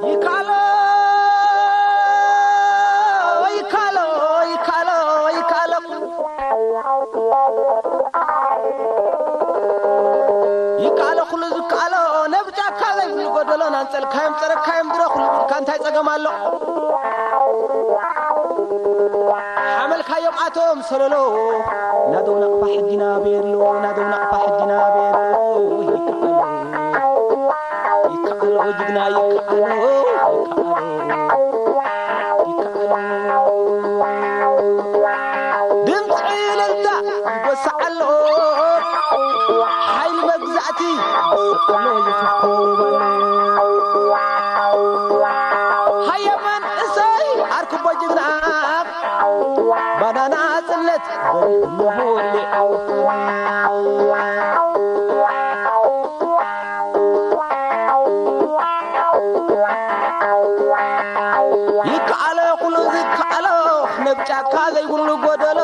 ይካሎ ይካሎ ይካሎ ይካሎ ይካሎ ኩሉ ዝካሎ ነብጫካ ዘይብሉ ጎደሎ ናንጸልካዮም ጸረካዮም ድረኹሉ ቢልካ እንታይ ጸገም ኣሎ? ሓመልካዮም ኣቶም ሰለሎ ናደው ናቕፋ ሕጊና ቤሎ ናደው ናቕፋ ሕጊና ቤሎ ይካሎ ይካሎ ጅግና ይካሎ ይካሎ ይካሎ ድምፂ እልልታ ይጎስዕ ኣሎ ሓይሊ መግዛእቲ ይጎስዕ ኣሎ ይኽኮብ ኣሎ ሃየ መንእሰይ ኣርክቦ ጅግና ባናና ጽለት በሪኹ ሞሆሌ ይከኣሎ ኩሉ ዝከኣሎ ነብ ጫካ ዘይብሉ ጎደሎ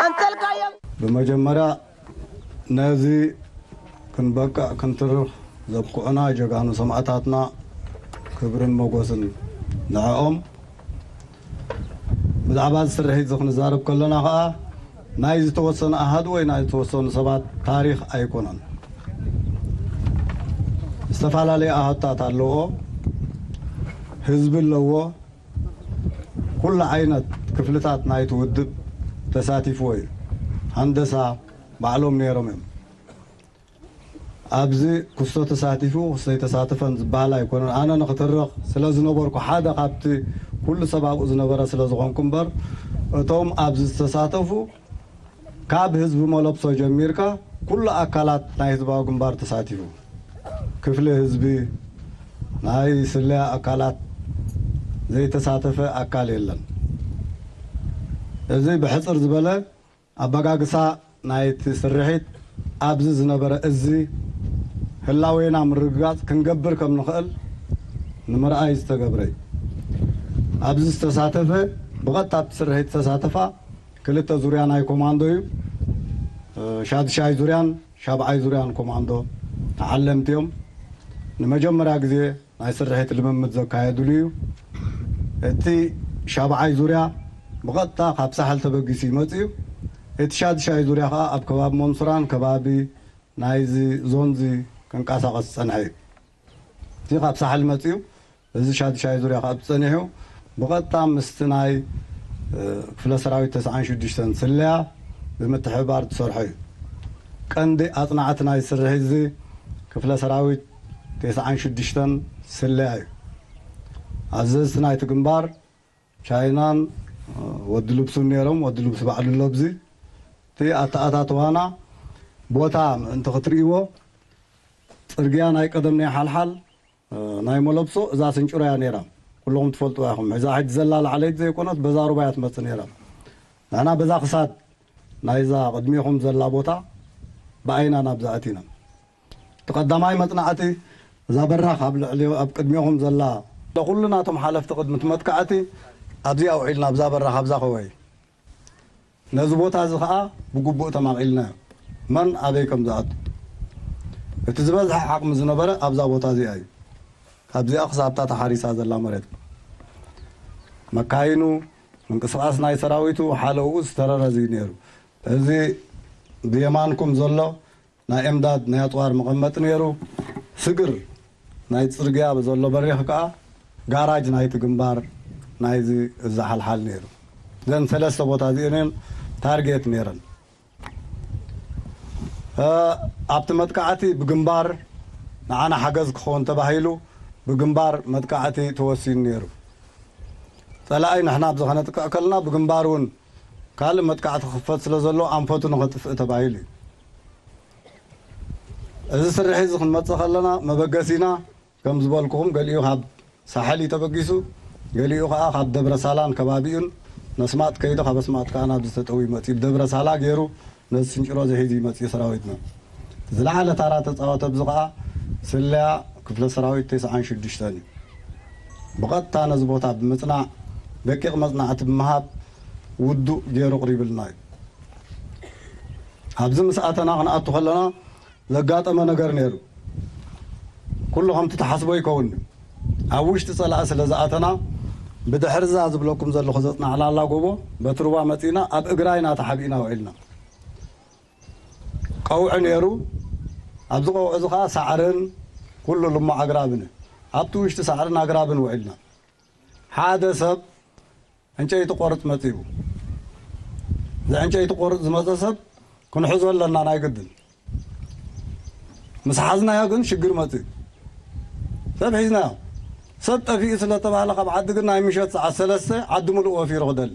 ኣንጸልካዮ። ብመጀመርያ ነዚ ክንበቅዕ ክንትርፍ ዘብቅዑና ጀጋኑ ሰማእታትና ክብርን ሞጎስን ንዕኦም። ብዛዕባ እዚ ስርሒት እዚ ክንዛረብ ከለና ኸዓ ናይ ዝተወሰኑ ኣሃዱ ወይ ናይ ዝተወሰኑ ሰባት ታሪኽ ኣይኮነን። ዝተፈላለዩ ኣሃዱታት ኣለዎ፣ ህዝቢ ኣለዎ፣ ኩሉ ዓይነት ክፍልታት ናይቲ ውድብ ተሳቲፍዎ እዩ። ሃንደሳ ባዕሎም ነይሮም እዮም። ኣብዚ ክስቶ ተሳቲፉ ክስቶ ኣይተሳተፈን ዝበሃል ኣይኮነን። ኣነ ንክትርኽ ስለ ዝነበርኩ ሓደ ካብቲ ኩሉ ሰብ ኣብኡ ዝነበረ ስለ ዝኾንኩ እምበር እቶም ኣብዚ ዝተሳተፉ ካብ ህዝቢ መለብሶ ጀሚርካ ኩሉ ኣካላት ናይ ህዝባዊ ግንባር ተሳቲፉ። ክፍሊ ህዝቢ፣ ናይ ስለያ ኣካላት ዘይተሳተፈ ኣካል የለን። እዚ ብሕፅር ዝበለ ኣበጋግሳ ናይቲ ስርሒት ኣብዚ ዝነበረ እዚ ህላዌና ምርግጋፅ ክንገብር ከም ንኽእል ንምርኣይ ዝተገብረ እዩ። ኣብዚ ዝተሳተፈ ብቐጥታ ኣብቲ ስርሒት ዝተሳተፋ ክልተ ዙርያ ናይ ኮማንዶ እዩ። ሻድሻይ ዙርያን ሻብዓይ ዙርያን ኮማንዶ ተዓለምቲ እዮም። ንመጀመርያ ግዜ ናይ ስርሒት ልምምድ ዘካየድሉ እዩ። እቲ ሻብዓይ ዙርያ ብቐጥታ ካብ ሳሕል ተበጊሱ ይመጽእ እዩ። እቲ ሻድሻይ ዙርያ ኸዓ ኣብ ከባቢ መምሱራን ከባቢ ናይዚ ዞንዚ ክንቀሳቐስ ዝጸንሐ እዩ። እቲ ካብ ሳሕል መጽኡ እዚ ሻድሻይ ዙርያ ካብ ጸኒሑ ብቐጥታ ምስቲ ናይ ክፍለ ሰራዊት ተስዓን ሽዱሽተን ስለያ ብምትሕብባር ዝሰርሖ እዩ። ቀንዲ ኣጽናዕቲ ናይ ስርሒት እዚ ክፍለ ሰራዊት ተስዓን ሽዱሽተን ስለያ እዩ። ኣዘዝቲ ናይቲ ግንባር ቻይናን ወዲ ልብሱን ነይሮም። ወዲ ልብሱ ባዕሉ ኣሎ ኣብዚ። እቲ ኣተኣታትዋና ቦታ ምእንቲ ክትርእይዎ ጽርግያ ናይ ቀደም ናይ ሓልሓል ናይ መለብሶ እዛ ስንጭሮ እያ ነይራ። ኩልኹም ትፈልጥዋ ኢኹም። እዛ ሕጂ ዘላ ላዕለይቲ ዘይኮነት በዛ ሩባ እያ ትመጽእ ነይራ። ንሕና በዛ ክሳድ ናይዛ ቅድሜኹም ዘላ ቦታ ብኣይና ናብዛ ኣቲና። እቲ ቀዳማይ መጽናዕቲ እዛ በራኽ ኣብ ልዕሊ ኣብ ቅድሜኹም ዘላ ለኹሉ ናቶም ሓለፍቲ ቅድሚ እቲ መጥቃዕቲ ኣብዚ ኣውዒልና ኣብዛ በራኽ ኣብዛ ከወይ ነዚ ቦታ እዚ ኸዓ ብግቡእ ተማቒልናዮ። መን ኣበይ ከም ዝኣቱ። እቲ ዝበዝሐ ዓቕሚ ዝነበረ ኣብዛ ቦታ እዚኣ እዩ። ካብዚኣ ክሳብታ ተሓሪሳ ዘላ መሬት። መካይኑ፣ ምንቅስቓስ ናይ ሰራዊቱ፣ ሓለውኡ ዝተረረዝ እዩ ነይሩ። እዚ ብየማንኩም ዘሎ ናይ ኤምዳድ ናይ ኣፅዋር መቐመጢ ነይሩ። ስግር ናይ ፅርግያ ዘሎ በሪኽ ከዓ ጋራጅ ናይቲ ግንባር ናይዚ እዛ ሓልሓል ነይሩ። እዘን ሰለስተ ቦታ እዚአን እየን ታርጌት ነይረን። እ፣ ኣብቲ መጥቃዕቲ ብግንባር ንዓና ሓገዝ ክኸውን ተባሂሉ ብግንባር መጥቃዕቲ ተወሲኑ ነይሩ። ፀላኢ ንሕና ኣብዚ ከነጥቅዕ ከለና ብግንባር እውን ካልእ መጥቃዕቲ ክኽፈት ስለ ዘሎ ኣንፈቱ ንኸጥፍእ ተባሂሉ እዩ። እዚ ስርሒ እዚ ክንመፅእ ከለና መበገሲና ከም ዝበልኩኹም ገሊኡ ካብ ሳሕል እዩ ተበጊሱ፣ ገሊኡ ከዓ ካብ ደብረ ሳላን ከባቢኡን ነስማጥ ከይዱ ካብ ኣስማጥ ከዓ ናብዚ ተጠው ይመፅእ እዩ። ደብረ ሳላ ገይሩ ነዚ ስንጭሮ ዝሒዝ ይመፅእ ሰራዊትና። ዝለዓለ ታራ ተፃወተ ኣብዚ ከዓ ስለያ ክፍለ ሰራዊት ተስዓን ሽዱሽተን እዩ። ብቐጥታ ነዚ ቦታ ብምፅናዕ ደቂቕ መጽናዕቲ ብምሃብ ውዱእ ገይሩ ኣቕሪብልና እዩ። ኣብዚ ምስ ኣተና ክንኣቱ ከለና ዘጋጠመ ነገር ነይሩ። ኩሉ ከምቲ ትሓስቦ ይከውን እዩ። ኣብ ውሽጢ ጸላኢ ስለ ዝኣተና ብድሕርዛ ዝብለኩም ዘለኹ ዘጽናዕናላ ጎቦ በቲ ሩባ መጺእና ኣብ እግራ ኢና ተሓቢእና ውዒልና። ቀውዒ ነይሩ። ኣብዚ ቀውዒ እዚ ኸዓ ሳዕርን ኩሉ ልሙዕ ኣግራብን ኣብቲ ውሽጢ ሳዕርን ኣግራብን ውዒልና። ሓደ ሰብ ዕንጨይቲ ቆርጽ መጺኡ። እዚ ዕንጨይቲ ቆርጽ ዝመጸ ሰብ ክንሕዞ ኣለና ናይ ግድን። ምስ ሓዝናዮ ግን ሽግር መጺኡ። ሰብ ሒዝናዮ። ሰብ ጠፊኡ ስለ ተባህለ ካብ ዓዲ ግን ናይ ምሸት ሰዓት ሰለስተ ዓዲ ምሉእ ወፊሩ ክደሊ።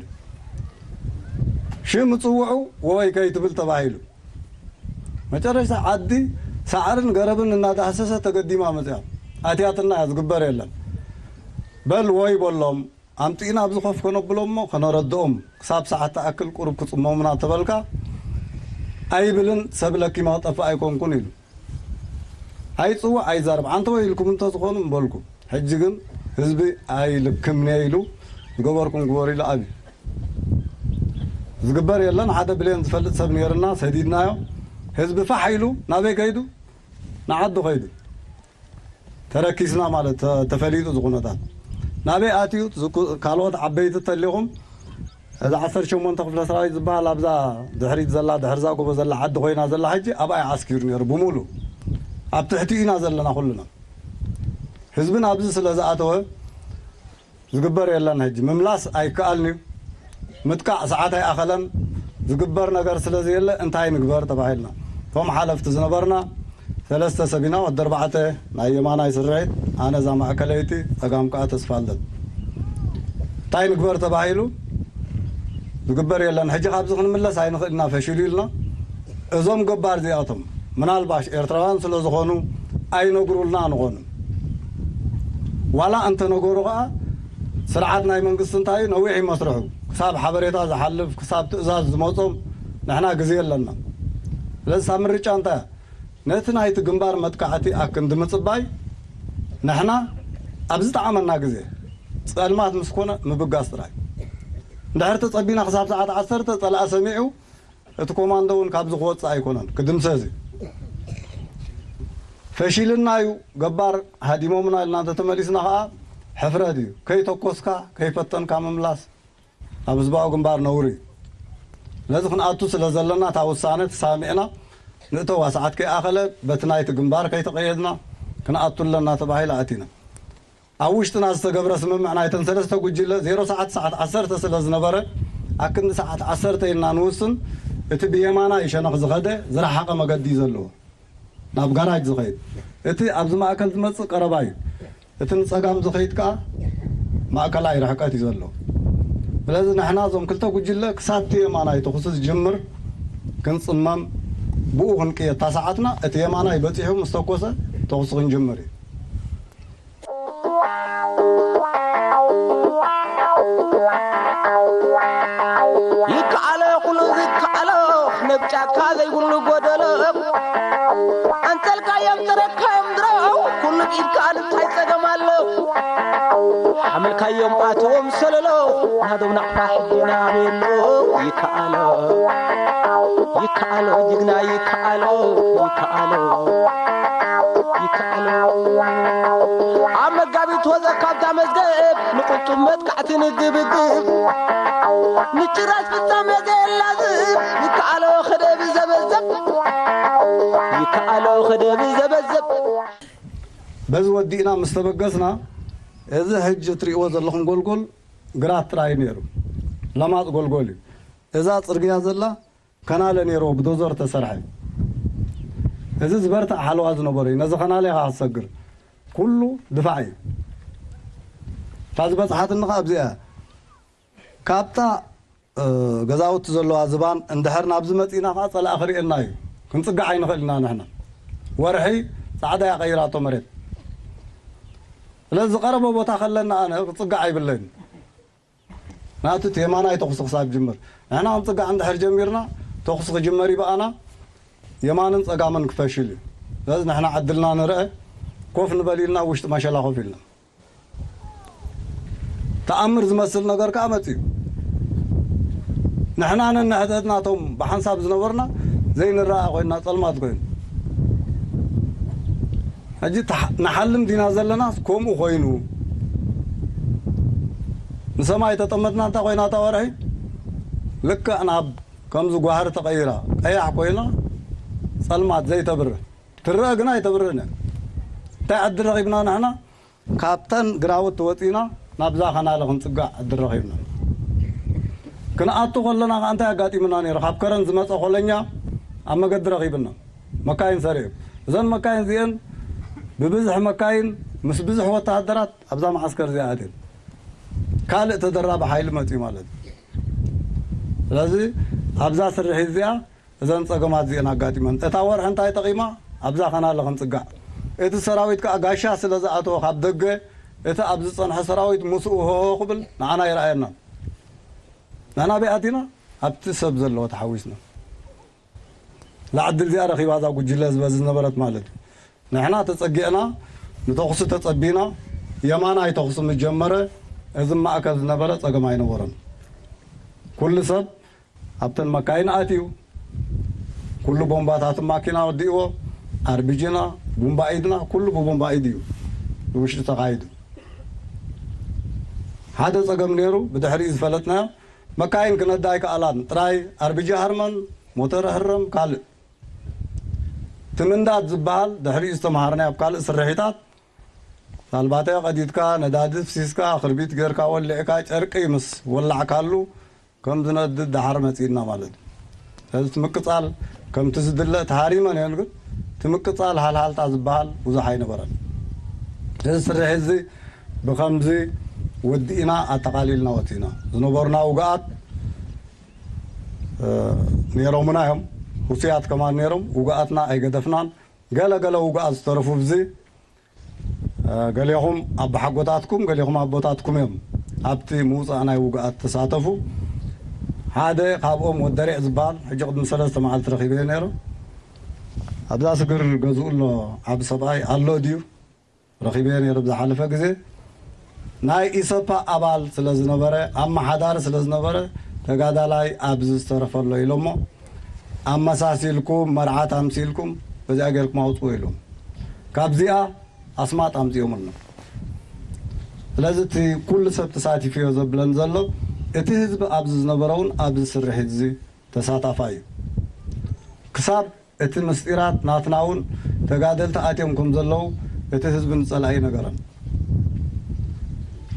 ሽም ምጽውዑ ወይ ከይትብል ተባሂሉ። መጨረሽታ ዓዲ ሳዕርን ገረብን እናዳህሰሰ ተገዲማ መጽያ። ኣትያትና እያ ዝግበር የለን። በል ወይ በሎም። ኣምጺእና ኣብዚ ኮፍ ከነብሎም እሞ ከነረድኦም ክሳብ ሰዓት ትኣክል ቁሩብ ክጽመሙና እንተበልካ ኣይብልን ሰብ ለኪማ ክጠፍእ ኣይኮንኩን ኢሉ። ኣይጽውዕ ኣይዛረብ ዓንተወ ኢልኩም እንተዝኾኑ ምበልኩ። ሕጂ ግን ህዝቢ ኣይልክምንየ ኢሉ ዝገበርኩም ግበሩ ኢሉ ኣብዩ። ዝግበር የለን ሓደ ብሌን ዝፈልጥ ሰብ ነይርና ሰዲድናዮ። ህዝቢ ፋሕ ኢሉ ናበይ ከይዱ? ንዓዱ ከይዱ። ተረኪስና ማለት ተፈሊጡ ዝኹነታት ናበይ ኣትዩ ካልኦት ዓበይቲ ተሊኹም እዚ ዓሰርተ ሸሞንተ ክፍለ ሰራዊት ዝበሃል ኣብዛ ድሕሪት ዘላ ድሕርዛ ጎቦ ዘላ ዓዲ ኮይና ዘላ ሕጂ ኣብኣ ዓስኪሩ ነይሩ ብምሉ ኣብ ትሕቲ ኢና ዘለና ኩልና ህዝብን ኣብዚ ስለ ዝኣተወ ዝግበር የለን ሕጂ ምምላስ ኣይከኣልን እዩ ምጥቃዕ ሰዓት ኣይኣኸለን ዝግበር ነገር ስለ ዘየለ እንታይ ንግበር ተባሂልና እቶም ሓለፍቲ ዝነበርና ሰለስተ ሰብ ኢና ወዲ ኣርባዕተ ናይ የማናይ ስርሒት ኣነ እዛ ማእከለይቲ ጸጋም ከኣ ተስፋልደት እንታይ ንግበር ተባሂሉ ዝግበር የለን ሕጂ ካብዚ ክንምለስ ኣይንኽእል ኢና ፈሽሉ ኢልና እዞም ገባር እዚኣቶም ምናልባሽ ኤርትራውያን ስለ ዝኾኑ ኣይነግሩልና ንኾኑ ዋላ እንተነገሩ ከኣ ስርዓት ናይ መንግስቲ እንታይ ነዊሕ ይመስርሑ ክሳብ ሓበሬታ ዝሓልፍ ክሳብ ትእዛዝ ዝመጾም ንሕና ግዜ ኣለና ስለዚ ሳብ ምርጫ እንታይ ነቲ ናይቲ ግንባር መጥቃዕቲ ኣክንዲ ምጽባይ ንሕና ኣብ ዝጠዓመና ግዜ ጸልማት ምስ ኮነ ምብጋስ ጥራይ እንድሕር ተጸቢና ክሳብ ሰዓት ዓሰርተ ጸላኢ ሰሚዑ እቲ ኮማንዶ እውን ካብዚ ክወጽእ ኣይኮነን ክድምሰስ እዩ ፈሺልና እዩ ገባር ሃዲሞምና ኢልና እንተተመሊስና ከዓ ሕፍረት እዩ ከይተኮስካ ከይፈተንካ ምምላስ ኣብ ህዝባዊ ግንባር ነውሪ እዩ ስለዚ ክንኣቱ ስለ ዘለና እታ ውሳነ ተሳሚዕና ንእተዋ ሰዓት ከይኣኸለ በቲ ናይቲ ግንባር ከይተቐየድና ክንኣቱ ኣለና ተባሂሉ ኣቲና ኣብ ውሽጥና ዝተገብረ ስምምዕ ናይተን ሰለስተ ጉጅለ ዜሮ ሰዓት ሰዓት ዓሰርተ ስለ ዝነበረ ኣክንዲ ሰዓት ዓሰርተ ኢልና ንውስን እቲ ብየማናይ ሸነኽ ዝኸደ ዝረሓቐ መገዲ እዩ ዘለዎ ናብ ጋራጅ ዝኸይድ እቲ ኣብዚ ማእከል ዝመጽእ ቀረባ እዩ እቲ ንጸጋም ዝኸይድ ከኣ ማእከላይ ርሕቀት እዩ ዘሎ ስለዚ ንሕና እዞም ክልተ ጉጅለ ክሳብቲ የማናይ ተኹሲ ዝጅምር ክንጽመም ብኡ ክንቅየ እታ ሰዓትና እቲ የማናይ በጺሑ ምስ ተኮሰ ተኹሲ ክንጅምር እዩ ይከኣሎ ኩሉ ዝከኣሎ ነብ ጫካ ዘይብሉ ጎደሎ ኣንጸልካዮም ጥረካዮም ድረው ኩሉ ኢድካ እንታይ ጸገም ኣሎ ሓመልካዮም ኣተዎም ሰለሎ ናዶም ናቕፋ ሕጂ ናበሎ ይከኣሎ ይከኣሎ ጅግና ይከኣሎ ይከኣሎ ይከኣሎ ኣብ መጋቢት ወዘ ካብታ መዝገብ ንቁልጡም መጥቃዕቲ ንግብግብ ንጭራሽ ፍጻሜ ዘየላዝብ ይከኣሎ ክደ ብዘበዘብ ይከኣሎ ክደ ብዘበዘብ በዚ ወዲእና ምስ ተበገስና እዚ ሕጂ እትርእይዎ ዘለኹም ጎልጎል ግራት ጥራይ ነይሩ ለማፅ ጎልጎል እዩ እዛ ፅርግያ ዘላ ከናለ ነይርዎ ብዶዘር ተሰርሐ። እዚ ዝበርትዕ ሓለዋ ዝነበሮ እዩ። ነዚ ከናለ ኢኻ ክትሰግር። ኩሉ ድፋዕ እዩ። እታ ዝበፅሓትኒ ኸዓ ኣብዚኣ እያ። ካብታ ገዛውቲ ዘለዋ ዝባን እንድሕር ናብዚ መፂእና ከዓ ፀላኢ ክርእየና እዩ። ክንፅጋዕ ኣይንኽእል ኢና ንሕና። ወርሒ ፃዕዳ እያ ቀይራቶ መሬት። ስለዚ ዝቐረበ ቦታ ከለና ኣነ ክፅጋዕ ኣይብለይን። ናቱ እቲ የማናይ ተኹሲ ክሳብ ጅምር ንሕና ክንፅጋዕ እንድሕር ጀሚርና ተኹሲ ክጅመር ይበኣና የማንን ፀጋምን ክፈሽል እዩ ስለዚ ንሕና ዕድልና ንርአ ኮፍ ንበል ኢልና ውሽጢ መሸላ ኮፍ ኢልና ተኣምር ዝመስል ነገር ከኣ መጺኡ። ንሕና ነንሕድሕድና እቶም ብሓንሳብ ዝነበርና ዘይንረኣ ኮይንና፣ ጸልማት ኮይኑ። ሕጂ ተሓ-፣ ንሓልም ዲና ዘለናስ ከምኡ ኮይኑ? ንሰማይ ተጠመትና እንተ ኮይና እታ ወርሒ፣ ልክዕ ናብ ከምዚ ጓህሪ ተቐይራ፣ ቀያሕ ኮይና፣ ጸልማት ዘይተብርህ። ትረአ ግና ኣይተብርህን እያ። እንታይ ዕድል ረኺብና ንሕና? ካብተን ግራውቲ ወጺና ናብዛ ኸናለ ክንጽጋዕ ዕድል ረኺብና። ክንኣቱ ከለና ኸኣ እንታይ ኣጋጢሙና ነይሩ? ካብ ከረን ዝመጸ ኮለኛ ኣብ መገዲ ረኺብና። መካይን ሰሪዑ። እዘን መካይን እዚአን ብብዝሒ መካይን ምስ ብዙሕ ወተሃደራት ኣብዛ መዓስከር እዚኣ ኣትየን። ካልእ ተደራቢ ሓይሊ መጺኡ ማለት እዩ። ስለዚ ኣብዛ ስርሒት እዚኣ እዘን ጸገማት እዚአን ኣጋጢመን። እታ ወርሒ እንታይ ጠቒማ? ኣብዛ ኸናለ ክንጽጋዕ። እቲ ሰራዊት ከኣ ጋሻ ስለ ዝኣተወ ካብ ደገ፣ እቲ ኣብ ዝጸንሐ ሰራዊት ምስኡ ሆሆ ክብል ንዓና ይረኣየና። ንሕና ኣበይ ኣቲና? ኣብቲ ሰብ ዘለዎ ተሓዊስና። እዛ ዕድል እዚኣ ረኺባ እዛ ጉጅለ ዝበዝ ዝነበረት ማለት እዩ። ንሕና ተጸጊዕና፣ ንተኹሲ ተጸቢና፣ የማናይ ተኹሲ ምስ ጀመረ፣ እዚ ማእከል ዝነበረ ጸገም ኣይነበረን። ኩሉ ሰብ ኣብተን መካይን ኣትዩ፣ ኩሉ ቦምባታት ማኪና ወዲእዎ፣ ኣርቢጂና፣ ቡምባ ኢድና፣ ኩሉ ብቡምባ ኢድ እዩ ንውሽጢ ተኻይዱ። ሓደ ጸገም ነይሩ፣ ብድሕሪኡ ዝፈለጥናዮ፣ መካይን ክነዳ ኣይከኣላን፣ ጥራይ ኣርቢጂ ሃርመን፣ ሞተር ህረም፣ ካልእ። ትምንዳድ ዝበሃል ድሕሪኡ ዝተምሃርናዮ ኣብ ካልእ ስርሒታት፣ ሳልባተ ቀዲድካ፣ ነዳዲ ፍሲስካ፣ ክርቢት ጌርካ ወሊዕካ፣ ጨርቂ ምስ ወላዕካሉ ከም ዝነድድ ደሓር መጺእና ማለት እዩ። ስለዚ እቲ ምቅጻል ከምቲ ዝድለ ተሃሪመን እየን፣ ግን እቲ ምቅጻል ሃልሃልታ ዝበሃል ብዙሕ ኣይነበረን። እዚ ስርሒት እዚ ብኸምዚ ወዲእና ኣጠቓሊልና ወጺእና። ዝነበሩና ውግኣት፣ እ፣ ነይሮምና እዮም። ህሱያት ከማን ነይሮም። ውግኣትና ኣይገደፍናን። ገለ ገለ ውግኣት ዝተረፉ ብዚ፣ እ፣ ገሌኹም ኣቦሓጎታትኩም፣ ገሌኹም ኣቦታትኩም እዮም ኣብቲ ምውጻእ ናይ ውግኣት ተሳተፉ። ሓደ ካብኦም ወደሪዕ ዝበሃል ሕጂ ቅድሚ ሰለስተ መዓልቲ ረኺበዮ ነይረ። ኣብዛ ስግር ገዝኡ ኣሎ ዓቢ ሰብኣይ ኣሎ ድዩ? ረኺበዮ ነይረ ብዝሓለፈ ግዜ። ናይ ኢሰፓ ኣባል ስለ ዝነበረ፣ ኣመሓዳሪ ስለ ዝነበረ፣ ተጋዳላይ ኣብዚ ዝተረፈ ኣሎ ኢሎሞ፣ ኣመሳሲልኩም መርዓት ኣምሲልኩም በዚኣ ጌርኩም ኣውጽኡ ኢሎም። ካብዚኣ ኣስማጥ ኣምጺኦምልና። ስለዚ እቲ ኩሉ ሰብ ተሳቲፉዮ ዘብለን ዘሎ፣ እቲ ህዝቢ ኣብዚ ዝነበረ እውን ኣብዚ ስርሒት እዚ ተሳታፋይ እዩ። ክሳብ እቲ ምስጢራት ናትና እውን ተጋደልቲ ኣትዮም ከም ዘለዉ እቲ ህዝቢ ንጸላኢ ነገረን።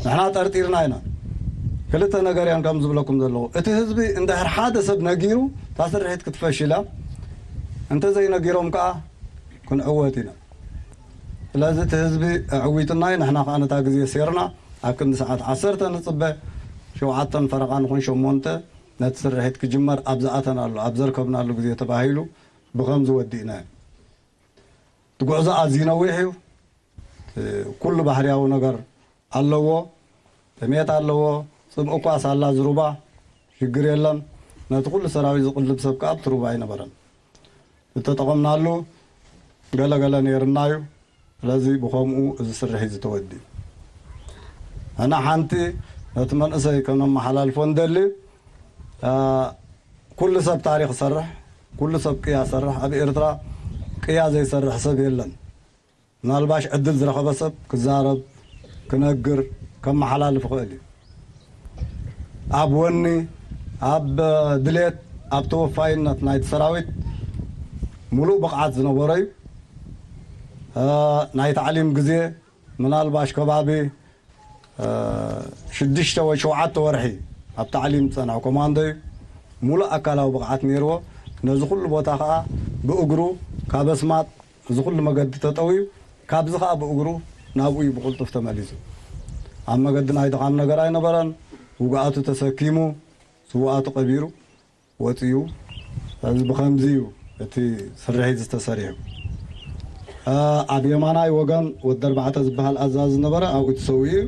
ንሕና ጠርጢርና ኢና። ክልተ ነገር እዮም ከም ዝብለኩም ዘለዉ። እቲ ህዝቢ እንድሕር ሓደ ሰብ ነጊሩ፣ እታ ስርሒት ክትፈሽል እያ። እንተዘይነጊሮም ከኣ ክንዕወት ኢና። ስለዚ እቲ ህዝቢ ኣዕዊቱና እዩ። ንሕና ከኣ ነታ ግዜ ሴርና ኣብ ክንዲ ሰዓት ዓሰርተ ንጽበ፣ ሸውዓተን ፈረቓ ንኹን ሸሞንተ ነቲ ስርሒት ክጅመር ኣብ ዝኣተናሉ፣ ኣብ ዘርከብናሉ ግዜ ተባሂሉ ብኸምዚ ወዲእናዮ። እቲ ጉዕዞ ኣዝዩ ነዊሕ እዩ። እቲ ኩሉ ባህርያዊ ነገር ኣለዎ። ጥሜት ኣለዎ። ጽምኢ እኳ ሳላ ዝሩባ ሽግር የለን። ነቲ ኩሉ ሰራዊት ዝቕልብ ሰብ ከኣ ኣብቲ ሩባ ኣይነበረን። ዝተጠቐምናሉ ገለ ገለ ነይርና እዩ። ስለዚ ብኸምኡ እዚ ስርሒት ዝተወዲ። ኣነ ሓንቲ ነቲ መንእሰይ ከነመሓላልፎ እንደሊ፣ አ፣ ኩሉ ሰብ ታሪኽ ይሰርሕ፣ ኩሉ ሰብ ቅያ ይሰርሕ። ኣብ ኤርትራ ቅያ ዘይሰርሕ ሰብ የለን። ምናልባሽ ዕድል ዝረኸበ ሰብ ክዛረብ፣ ክነግር፣ ከመሓላልፍ ይኽእል እዩ። ኣብ ወኒ፣ ኣብ ድሌት፣ ኣብ ተወፋይነት ናይቲ ሰራዊት ሙሉእ ብቕዓት ዝነበሮ እዩ። እ፣ ናይ ታዕሊም ግዜ ምናልባሽ ከባቢ፣ እ፣ ሽዱሽተ ወይ ሸውዓተ ወርሒ ኣብ ታዕሊም ዝጸንሐ ኮማንዶ እዩ። ሙሉእ ኣካላዊ ብቕዓት ነይርዎ። ነዚ ኩሉ ቦታ ከኣ ብእግሩ ካብ ኣስማጥ እዚ ኩሉ መገዲ ተጠውዩ፣ ካብዚ ከኣ ብእግሩ ናብኡ እዩ ብቕልጡፍ ተመሊሱ። ኣብ መገዲ ናይ ድኻም ነገር ኣይነበረን። ውግኣቱ ተሰኪሙ፣ ስውኣቱ ቀቢሩ ወጺኡ። እዚ ብኸምዚ እዩ እቲ ስርሒት ዝተሰሪሑ። እ፣ ኣብ የማናይ ወገን ወዲ ኣርባዕተ ዝበሃል ኣዛዚ ዝነበረ ኣብኡ ተሰዊኡ እዩ።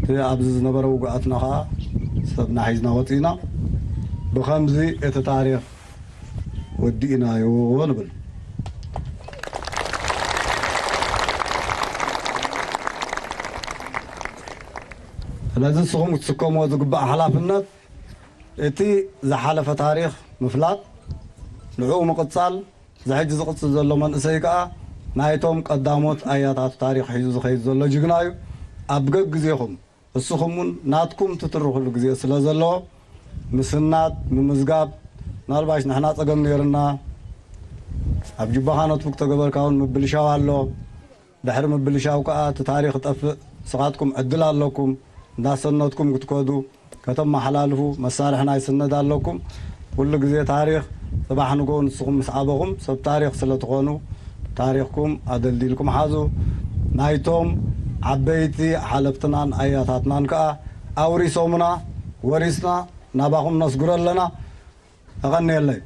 እቲ ኣብዚ ዝነበረ ውግኣትና ከኣ ሰብና ሒዝና ወጺእና። ብኸምዚ እቲ ታሪኽ ወዲእናዮ ንብል። ስለዚ ንስኹም ክትስከምዎ ዝግባእ ሓላፍነት እቲ ዝሓለፈ ታሪኽ ምፍላጥ፣ ንዕኡ ምቕጻል፣ እዚ ሕጂ ዝቕጽል ዘሎ መንእሰይ ከኣ ናይቶም ቀዳሞት ኣያታቱ ታሪኽ ሒዙ ዝኸይድ ዘሎ ጅግና እዩ። ኣብ ገግዜኹም እስኹም እውን ናትኩም ትትርኹሉ ግዜ ስለ ዘሎ ምስናድ፣ ምምዝጋብ፣ ምናልባሽ ንሕና ጸገም ነይርና ኣብ ጁባኻ ኖትቡክ ተገበርካ እውን ምብልሻው ኣሎ። ድሕሪ ምብልሻው ከኣ እቲ ታሪኽ ይጠፍእ። ንስኻትኩም ዕድል ኣለኩም። እንዳሰነድኩም ክትከዱ ከተመሓላልፉ መሳርሒ ናይ ስነድ ኣለኩም። ኩሉ ግዜ ታሪኽ ጽባሕ ንግሆ ንስኹም ምስ ዓበኹም ሰብ ታሪኽ ስለ ትኾኑ ታሪኽኩም ኣደልዲልኩም ሓዙ። ናይቶም ዓበይቲ ሓለፍትናን ኣያታትናን ከኣ ኣውሪሶምና ወሪስና ናባኹም ነስጉሮ ኣለና። ተቐንየለይ።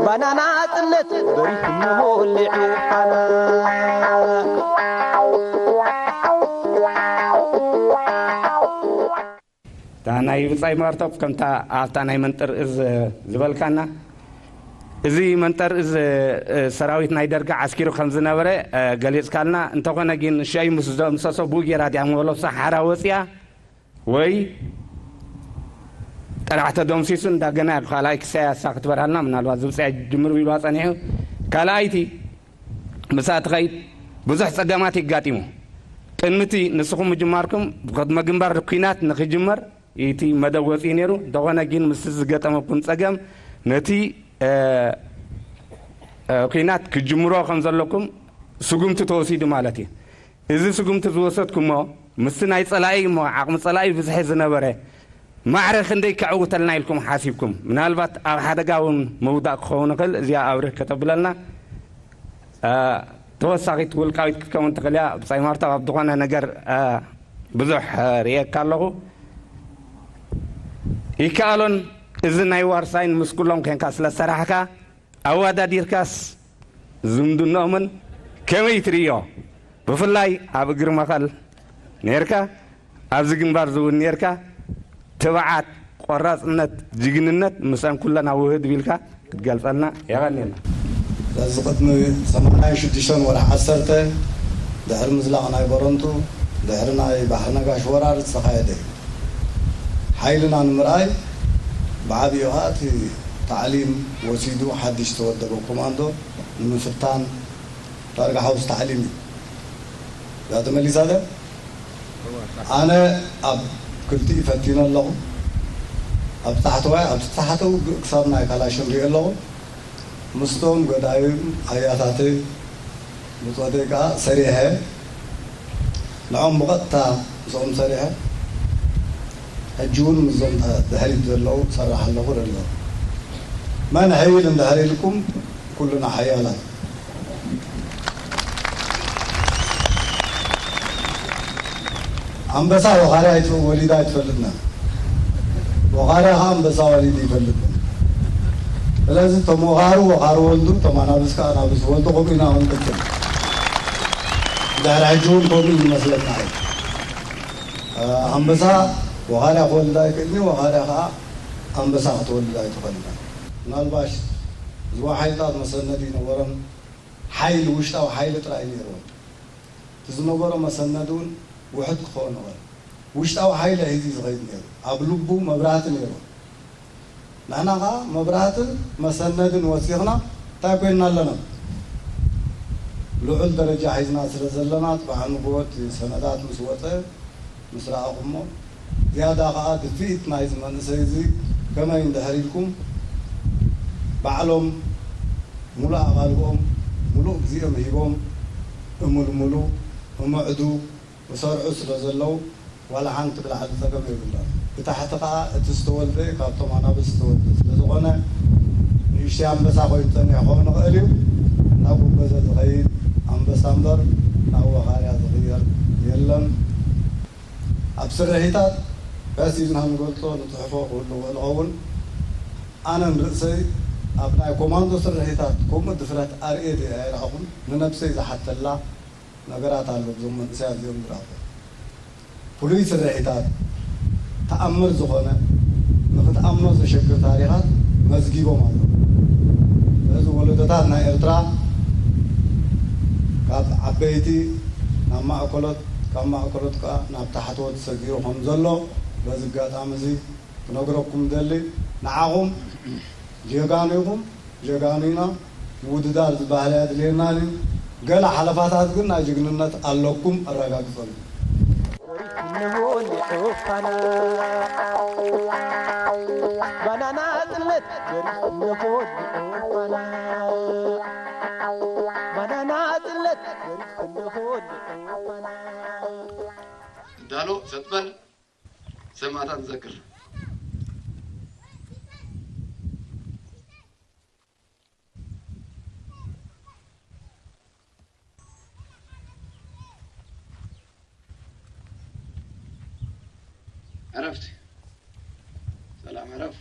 ባናና ጽነት በሪኹ ሞሊዑ ቃና። እታ ናይ ብጻይ ማርቶፕ ከምታ ኣብታ ናይ መንጥር እዝ ዝበልካና፣ እዚ መንጠር እዝ ሰራዊት ናይ ደርጊ ዓስኪሩ ከም ዝነበረ ገሊጽካልና። እንተኾነ ግን ሽዑ ምስ ደምሰሶ ብኡ ጌራ ድያ መበለሱ ሓራ ወጽያ ወይ ጥራሕ ተደምሲሱ እንዳገና ካልኣይ ክሳይ ኣሳ ክትበርሃልና ምናልባት ዝብጽያ ጅምር ቢልዋ ጸኒሑ። ካልኣይቲ ምሳ ትኸይድ ብዙሕ ጸገማት ይጋጢሙ። ቅድሚ እቲ ንስኹም ምጅማርኩም ቅድመ ግንባር ኲናት ንክጅመር እቲ መደብ ወፂኡ ነይሩ። እንተኾነ ግን ምስቲ ዝገጠመኩም ፀገም ነቲ እ፣ እ፣ ኲናት ክጅምሮ ከም ዘለኩም ስጉምቲ ተወሲዱ ማለት እዩ። እዚ ስጉምቲ ዝወሰድኩሞ ምስቲ ናይ ፀላኢ እሞ ዓቕሚ ፀላኢ ብዝሒ ዝነበረ ማዕረ ክንደይ ከዕውተልና ኢልኩም ሓሲብኩም? ምናልባት ኣብ ሓደጋ እውን ምውዳቕ ክኸውን ይኽእል። እዚኣ ኣብርህ ከተብለልና እ፣ ተወሳኺት ውልቃዊት ክትከውን ትኽእል እያ። ብጻይ ማርታ ኣብ ዝኾነ ነገር እ፣ ብዙሕ እ፣ ርእየካ ኣለኹ። ይከኣሎን እዚ ናይ ዋርሳይን ምስ ኩሎም ኮንካ ስለ ዝሰራሕካ ኣወዳዲርካስ ዝምድንኦምን ከመይ ትርእዮ? ብፍላይ ኣብ እግሪ መኸል ነይርካ ኣብዚ ግንባር ዝውን ነይርካ ትብዓት፣ ቆራፅነት፣ ጅግንነት ምስአን ኩለን ኣብ ውህድ ቢልካ ክትገልፀልና የቐንየልና። በዚ ቅድሚ ሰማንያን ሽዱሽተን ወርሒ ዓሰርተ ድሕሪ ምዝላቕ ናይ በረንቱ ድሕሪ ናይ ባሕሪ ነጋሽ ወራር ዝተኻየደ እዩ። ሓይልና ንምርኣይ ብዓብዩ ኸዓ እቲ ታዕሊም ወሲዱ ሓድሽ ዝተወደበ ኮማንዶ ንምፍታን ዳርጋ ሓውስ ታዕሊም እዩ። እዛ ተመሊሳ ዶ? ኣነ ኣብ ክልቲኡ ፈቲነ ኣለኹ። ኣብ ታሕተዋይ ኣብ ዝተሓተ ውግእ ክሳብ ናይ ካላሽን ሪኦ ኣለኹ። ምስቶም ገዳይም ኣያታተይ ብጾተይ ከኣ ሰሪሐ ንዖም ብቐጥታ ምስኦም ሰሪሐ ሕጂ እውን ምስዞም ድሕሪት ዘለዉ ሰራሕ ኣለኹ ደሎ መን ሕይል እንድሕር ኢልኩም ኩልና ሓያላት ኣንበሳ ወኻርያ ወሊዳ ኣይትፈልጥና። ወኻርያ ኸዓ ኣንበሳ ወሊዱ ይፈልጥ። ስለዚ እቶም ወኻሩ ወኻሩ ወልዱ፣ እቶም ኣናብስ ከኣ ኣናብስ ወልዱ፣ ከምኡ ኢና ክንቅጽል። ድሕሪ ሕጂ እውን ከምኡ እዩ ዝመስለና። ኣንበሳ ወኻርያ ክወልድ ኣይክእልን እዩ፣ ወኻርያ ኸዓ ኣንበሳ ክትወልድ ኣይትኽእልን እያ። ምናልባሽ ዝዋ ሓይልታት መሰነዲ ይነበሮም፣ ሓይሊ፣ ውሽጣዊ ሓይሊ ጥራይ ነይርዎም። እቲ ዝነበሮ መሰነዲ እውን ውሑድ ክኸውን ይኽእል። ውሽጣዊ ሓይሊ ሒዙ እዩ ዝኸይድ ነይሩ። ኣብ ልቡ መብራህቲ ነይሩ። ንሕና ኸዓ መብራህትን መሰነድን ወሲኽና እንታይ ኮይንና ኣለና? ልዑል ደረጃ ሒዝና ስለ ዘለና፣ ጽባሕ ንግሆ እቲ ሰነዳት ምስ ወጸ፣ ምስ ረኣኹሞ፣ ዝያዳ ኸዓ ድፍኢት ናይዚ መንእሰይ እዚ ከመይ እንድሕር ኢልኩም፣ ባዕሎም ሙሉእ ኣቓልቦም፣ ሙሉእ ግዜኦም ሂቦም፣ እምልምሉ፣ እምዕዱ፣ እሰርዑ ስለ ዘለዉ፣ ዋላ ሓንቲ ብላዕሊ ጸገም የብልናን። ብታሕቲ ኸኣ እቲ ዝተወልደ ካብቶም ኣናብስ ዝተወልደ ስለ ዝኾነ፣ ንእሽተይ ኣንበሳ ኮይኑ ጸኒሑ ክኸውን ይኽእል እዩ። ናብ ጉበዘ ዝኸይድ ኣንበሳ እምበር ናብ ወኻርያ ዝቕየር የለን። ኣብ ስርሒታት ቀስ ኢልና ንገልጾ፣ ንጽሕፎ ክህሉ ይኽእል ይኸውን። ኣነ ንርእሰይ ኣብ ናይ ኮማንዶ ስርሒታት ከምኡ ድፍረት ኣርእየ ድየ ኣይረኣኹን። ንነብሰይ ዝሓተላ ነገራት ኣሎ እዞም መንእሰያት እዚኦም ዝረኣኹ። ፍሉይ ስርሒታት፣ ተኣምር ዝኾነ፣ ንኽትኣምኖ ዘሸግር ታሪኻት መዝጊቦም ኣለዉ። ስለዚ ወለዶታት ናይ ኤርትራ ካብ ዓበይቲ ናብ ማእከሎት፣ ካብ ማእከሎት ከኣ ናብ ታሕተዎት ሰጊሩ ከም ዘሎ በዚ ኣጋጣሚ እዚ ክነግረኩም ደሊ። ንዓኹም ጀጋኑ ኢኹም፣ ጀጋኑ ኢና። ምውድዳር ዝበሃል ኣየድልየናን እዩ። ገለ ሓለፋታት ግን ናይ ጅግንነት ኣለኩም፣ ኣረጋግጸሉ። ባናና ጽለት ባናና ጽለት እንዳሎ ሰጥበል ሰማእታት ንዘክር። ዕረፍቲ ሰላም ዕረፍ።